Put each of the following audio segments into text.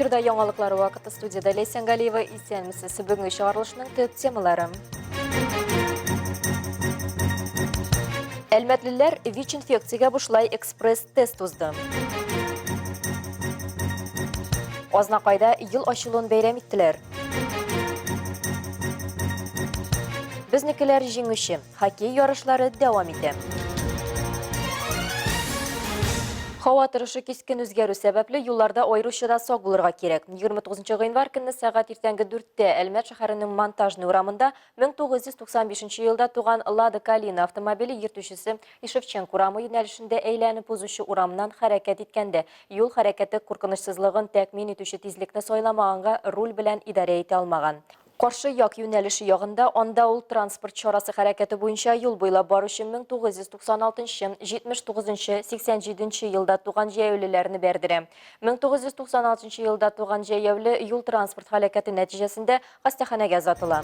Эфирда яңалыклар вакыты студияда Ләйсән Галиева исәнмесез. Бүгенге чыгарылышның төп темалары. Әлмәтлеләр ВИЧ-инфекциягә бушлай экспресс-тест узды. Азнакайда ел ачылуын бәйрәм иттеләр. Безнекеләр җиңүче. Хоккей ярышлары дәвам итә. Һава торышы кискен үзгәрү сәбәпле, юлларда аеруча да сак булырга кирәк. 29 гыйнвар көнне сәгать иртәнге 4-тә Әлмәт шәһәренең Монтажный урамында 1995 елда туган Лада Калина автомобиле йөртүчесе Ишевченко урамы юнәлешендә әйләнеп узучы урамнан хәрәкәт иткәндә юл хәрәкәте куркынычсызлыгын тәэмин итүче тизлекне сайламаганга руль белән идарә итә алмаган. Каршы як юнәлеше ягында, анда ул транспорт чарасы хәрәкәте буенча юл буйлап баручы 1996 нчы, 79 нчы, 87 нче елда туган җәяүлеләрне бәрдерә. 1996 нчы елда туган җәяүле юл-транспорт һәлакәте нәтиҗәсендә хастаханәгә озатыла.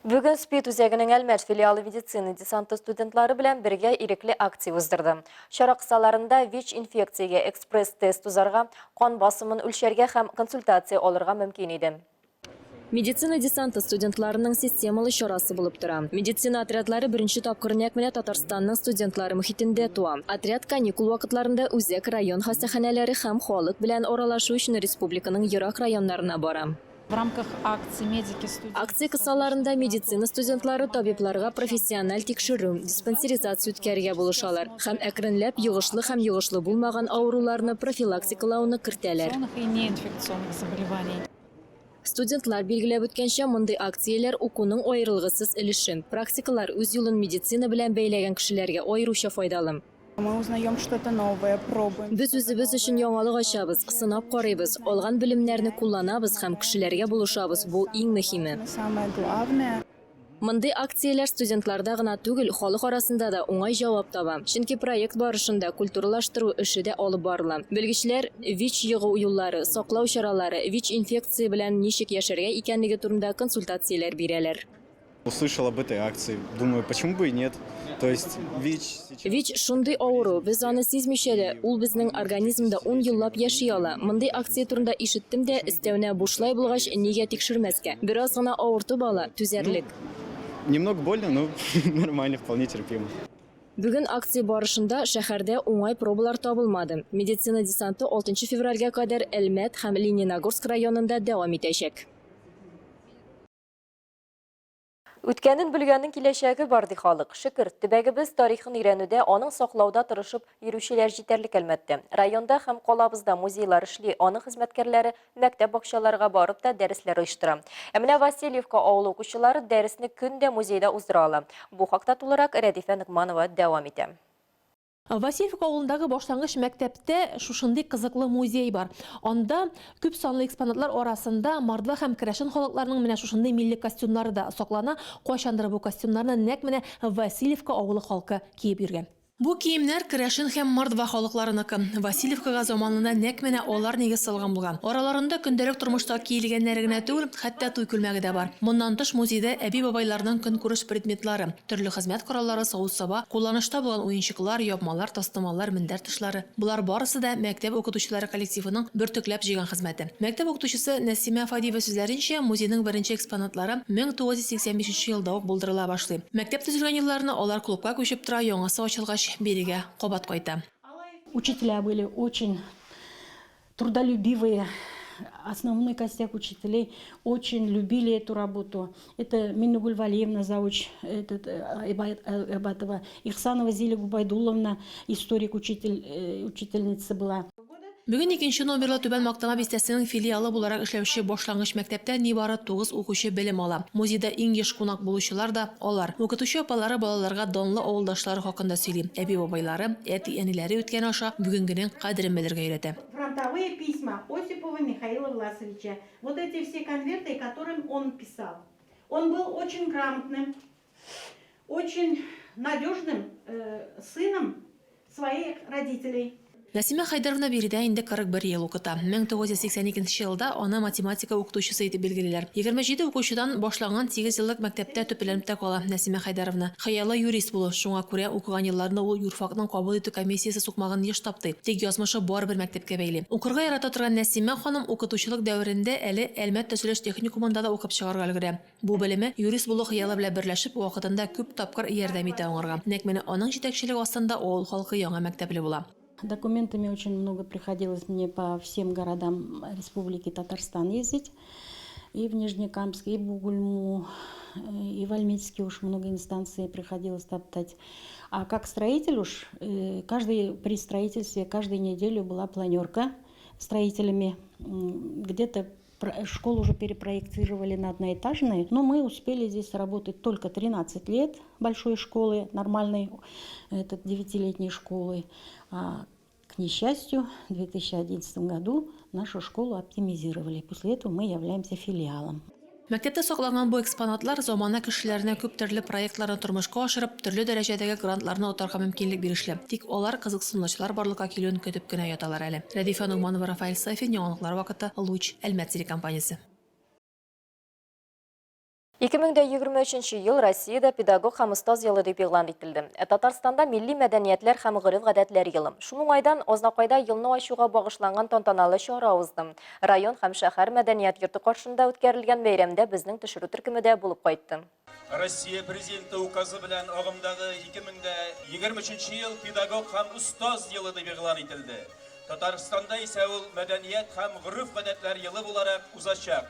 Бүген СПИД үзәгенең Әлмәт филиалы медицина десанты студентлары белән бергә ирекле акция уздырды. Чара кысаларында ВИЧ-инфекциягә экспресс-тест узарга, кан басымын үлчәргә һәм консультация алырга мөмкин иде. Медицина десанты студентларының системалы чарасы булып тора. Медицина отрядлары беренче тапкыр нәкъ менә Татарстанның студентлары мохитендә туа. Отряд каникул вакытларында үзәк район хастаханәләре һәм халык белән аралашу өчен республиканың ерак районнарына бара. В рамках акции медики студенты. Акция кысаларында медицина студентлары табибларга профессиональ тикшерү, диспансеризация үткәрергә булышалар һәм әкренләп йогышлы һәм йогышлы булмаган авыруларны профилактикалауны кертәләр. И неинфекционных заболеваний. Студентлар билгеләп үткәнчә, мондый акцияләр укуның аерылгысыз өлеше. Практикалар үз юлын медицина белән бәйләгән кешеләргә аеруча файдалы. Мы узнаем что-то новое, пробуем. Без үзебез өчен яңалык ачабыз, сынап карыйбыз, алган белемнәрне кулланабыз һәм кешеләргә булышабыз, бу иң мөһиме. Самое главное. Мондый акцияләр студентларда гына түгел, халык арасында да уңай җавап таба. Чөнки проект барышында культуралаштыру эше дә алып барыла. Белгечләр ВИЧ йогу юллары, саклау чаралары, ВИЧ-инфекция белән ничек яшәргә икәнлеге турында консультацияләр бирәләр. Услышал об этой акции, думаю, почему бы и нет. То есть ВИЧ сейчас... ВИЧ шундый авыру, без аны сизмичә дә, ул безнең организмда ун еллап яши ала. Мондый акция турында ишеттем дә, өстәвенә бушлай булгач, нигә тикшермәскә? Бераз гына авыртып ала, түзәрлек. Немного больно, но нормально, вполне терпимо. Бүген акция барышында шәһәрдә уңай пробалар табылмады. Медицина десанты алтынчы февральгә кадәр Әлмәт һәм Лениногорск районында дәвам итәчәк. Үткәнен белгәннең киләчәге бар, ди халык. Шөкер, төбәгебез тарихын өйрәнүдә, аның саклауда тырышып йөрүчеләр җитәрлек Әлмәттә. Районда һәм калабызда музейлар эшли, аның хезмәткәрләре мәктәп-бакчаларга барып та дәресләр оештыра. Ә менә Васильевка авылы укучылары дәресне көн дә музейда уздыра ала. Бу хакта тулырак Рәдифә Ногманова дәвам итә. Васильевка авылындагы башлангыч мәктәптә шушындый кызыклы музей бар. Анда күп санлы экспонатлар арасында мордва һәм керәшен халыкларының менә шушындый милли костюмнары да саклана. Кайчандыр бу костюмнарны нәкъ менә Васильевка авылы халкы киеп йөргән. Бу киемнәр керәшен һәм мордва халыкларыныкы. Васильевкага заманында нәкъ менә алар нигез салган булган. Араларында көндәлек тормышта киелгәннәре генә түгел, хәтта туй күлмәге дә бар. Моннан тыш музейда әби-бабайларның көнкүреш предметлары, Төрле хезмәт кораллары, савыт-саба, кулланышта булган уенчыклар, япмалар, тастымаллар, мендәр тышлары, болар барысы да мәктәп укытучылары коллективының бөртекләп җыйган хезмәте. Мәктәп укытучысы Нәсимә Фадиева сүзләренчә, музейның беренче экспонатлары 1985 нче елда ук булдырыла башлый. Мәктәп төзелгән елларны алар клубка күчеп тора, яңасы ачылгач, бирегә кабат кайта. Учителя были очень Трудолюбивые, основной костяк учителей очень любили эту работу. Это Миннегуль Валиевна, завуч этот, э, э, Эбатова, Ихсанова Зиля Губайдулловна, историк, учитель, э, учительница была. Бүген икенче номерлы Түбән Мактама бистәсенең филиалы буларак эшләүче башлангыч мәктәптә нибары тугыз укучы белем ала. Музейда иң еш кунак булучылар да алар. Укытучы апалары балаларга данлы авылдашлары хакында сөйли, әби-бабайлары, әти-әниләре үткәне аша бүгенгенең кадерен белергә өйрәтә. Фронтовые письма Осипова Михаила Власовича. Вот эти все конверты, которым он писал. Он был очень грамотным, очень надежным э, сыном своих родителей. Нәсимә Хәйдәровна биредә инде 41 ел укыта. 1982 нче елда аны математика укытучысы итеп билгелиләр. 27 укучыдан башланган сигезьеллык мәктәптә төпләнеп тә кала Нәсимә Хәйдәровна. Хыялы юрист булу, шуңа күрә укыган елларында ул юрфакның кабул итү комиссиясе сукмагын еш таптый. Тик язмышы барыбер мәктәпкә бәйле. Укырга ярата торган Нәсимә ханым укытучылык дәверендә әле Әлмәт төзелеш техникумында да укып чыгарга өлгерә. Бу белеме, юрист булу хыялы белән берләшеп, вакытында күп тапкыр ярдәм итә аңарга. Нәкъ менә аның җитәкчелеге астында авыл халкы яңа мәктәпле була. Документами очень много приходилось мне по всем городам Республики Татарстан ездить. И в Нижнекамск, и в Бугульму, и в Альметьевске уж много инстанций приходилось топтать. А как строитель уж, каждый, при строительстве каждую неделю была планерка строителями. Где-то школу уже перепроектировали на одноэтажные, но мы успели здесь работать только 13 лет большой школы, нормальной этот, девятилетней школы. А, к несчастью, в 2011 году нашу школу оптимизировали. После этого мы являемся филиалом. Мәктәптә сакланган бу экспонатлар замана кешеләренә күп төрле проектларны тормышка ашырып, төрле дәрәҗәдәге грантларны отарга мөмкинлек бирешле. Тик алар кызыксынучылар барлыкка килүен көтеп кенә яталар әле. Рәдифә Ногманова, Рафаэль Сафин, Яңалыклар вакыты, Луч, Әлмәт телекомпаниясе. 2023 ел Россиядә педагог һәм остаз елы дип игълан ителде. Ә Татарстанда милли мәдәниятләр һәм гореф-гадәтләр елы. Шул уңайдан Азнакайда елны ачуга багышланган тантаналы чара узды. Район һәм шәһәр мәдәният йорты каршында үткәрелгән бәйрәмдә безнең төшерү төркеме дә булып кайтты. Россия Президенты указы белән агымдагы 2023 ел педагог һәм остаз елы дип игълан ителде. Татарстанда исә ул мәдәният һәм гореф-гадәтләр елы буларак узачак.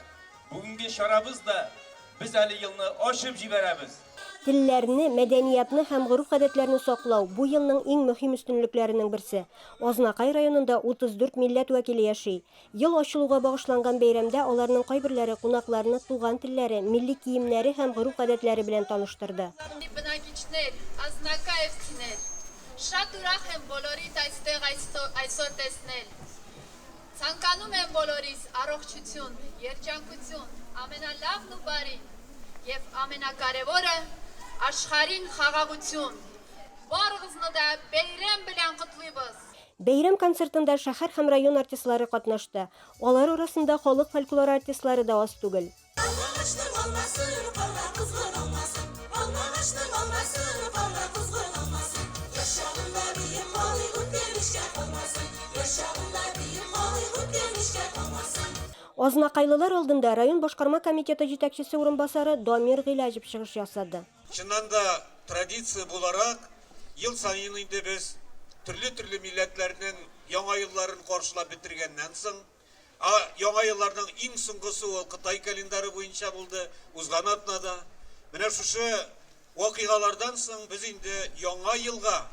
Бүгенге чарабыз да без әле елны ачып җибәрәбез. Телләрне, мәдәниятны һәм гореф-гадәтләрне саклау, бу елның иң мөһим өстенлекләренең берсе. Азнакай районында 34 милләт вәкиле яши. Ел ачылуга багышланган бәйрәмдә аларның кайберләре кунакларны туган телләре, милли киемнәре һәм гореф-гадәтләре белән таныштырды. Շատ ուրախ եմ բոլորիդ այստեղ այսօր տեսնել։ Ցանկանում եմ բոլորիս առողջություն, երջանկություն, ամենալավն ու բարին եւ ամենակարևորը աշխարհին խաղաղություն։ Барыгызны да бәйрәм белән котлыйбыз. Бәйрәм концертында шәһәр һәм район артистлары катнашты. Алар арасында халык фольклоры артистлары да аз түгел. Алмагачның алмасы кара кызгын алмасы, Алмагачның алмасы кара кызгын алмасы. Яшь чагында биеп калыйк, үткән калмасын. Яшь чагында биеп калыйк, үткән калмасын. Азнакайлылар алдында район башкарма комитеты җитәкчесе урынбасары Дамир Гыйләҗев чыгыш ясады. Чыннан да, традиция буларак, ел саен инде без төрле-төрле милләтләрнең Яңа елларын каршылап бетергәннән соң, ә Яңа елларның иң соңгысы ул Кытай календары буенча булды, узган атнада. Менә шушы вакыйгалардан соң без инде яңа елга,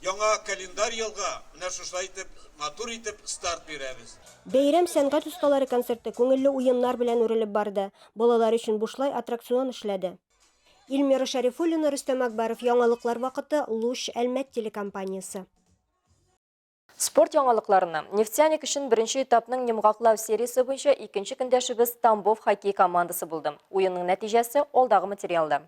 яңа календарь елга менә шушылай итеп, матур итеп старт бирәбез. Бәйрәм сәнгать осталары концерты күңелле уеннар белән үрелеп барды. Балалар өчен бушлай аттракцион эшләде. Эльмира Шәрифуллина, Рөстәм Акбаров, Яңалыклар вакыты, Луч, Әлмәт телекомпаниясе. Спорт яңалыкларына. Нефтяник өчен беренче этапның йомгаклау сериясе буенча икенче көндәшебез Тамбов хоккей командасы булды. Уенның нәтиҗәсе алдагы материалда.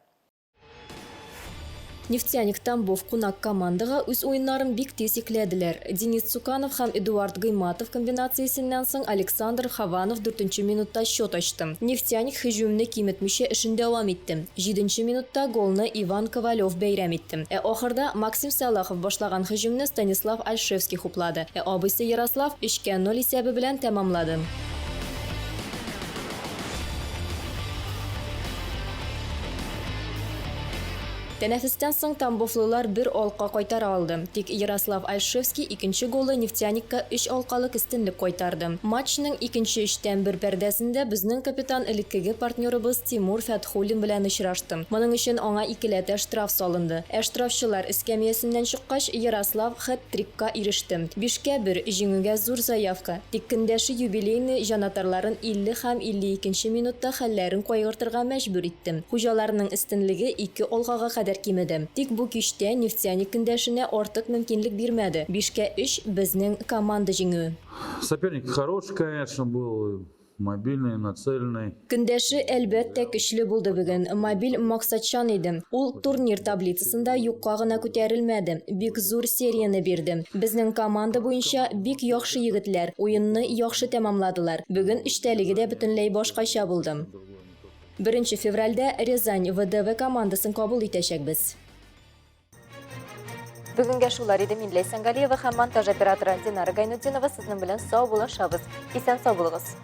Нефтяник Тамбов кунак командага үз уеннарын бик тиз йөкләделәр. Денис Цуканов һәм Эдуард Гыйматов комбинациясеннән соң Александр Хованов дүртенче минутта счет ачты. Нефтяник һөҗүмне киметмичә эшен дәвам итте. Җиденче минутта голны Иван Ковалев бәйрәм итте. Ә ахырда Максим Сәлахов башлаган һөҗүмне Станислав Альшевский хуплады. Ә абыйсы Ярослав өчкә ноль исәбе белән тәмамлады. Тәнәфестән соң тамбовлылар бер алка кайтара алды. Тик Ярослав Альшевский икенче голы Нефтяникка өч алкалык өстенлек кайтарды. Матчның икенче өчтән бер пәрдәсендә безнең капитан элеккеге партнерыбыз Тимур Фәтхуллин белән очрашты. Моның өчен аңа икеләтә штраф салынды. Ә штрафчылар эскәмиясеннән чыккач, Ярослав хет-трикка иреште. Бишкә бер, җиңүгә зур заявка. Тик көндәше Юбилейный җанатарларын 50 һәм 52 нче минутта хәлләрен кайгыртырга мәҗбүр итте. Хуҗаларның өстенлеге ике алкага кадәр кимеде. Тик бу кичтә Нефтяник көндәшенә артык мөмкинлек бирмәде. Бишкә өч, безнең команда җиңүе. Соперник хороший, конечно, был. Мобильный, нацеленный. Көндәше, әлбәттә, көчле булды бүген. Мобиль максатчан иде. Ул турнир таблицасында юкка гына күтәрелмәде. Бик зур серияне бирде. Безнең команда буенча бик яхшы егетләр, уенны яхшы тәмамладылар. Бүген эчтәлеге дә бөтенләй башкача булды. Беренче февральдә Рязань ВДВ командасын кабул итәчәкбез. Бүгенгә шулар иде. Мин Ләйсән Галиева һәм монтаж операторы Динара Гайнутдинова сезнең белән сау булашабыз. Исән сау булыгыз.